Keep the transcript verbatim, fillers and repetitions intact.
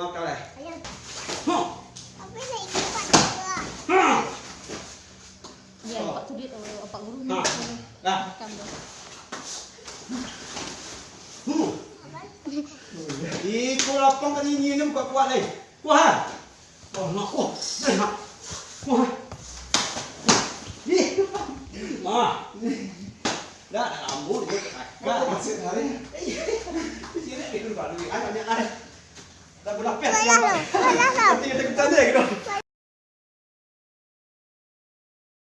Makan lah. Hah. Hah. Ya, Pak Sudit, eh, Pak Guru. Hah. Dah. Makan dah. Huh. Iko lapang tadi nyium kuat-kuat lai. Kuat, ha? Wah, nak, wah, dah, nak. Wah. Ih. Wah. Dah, dah lambun dia. Kau masih hari. Iya. Sini dia dulu, Pak, dulu. Ai, banyak ai. Dah berlapis. Kalah lo, kalah lo. Nanti kita, kita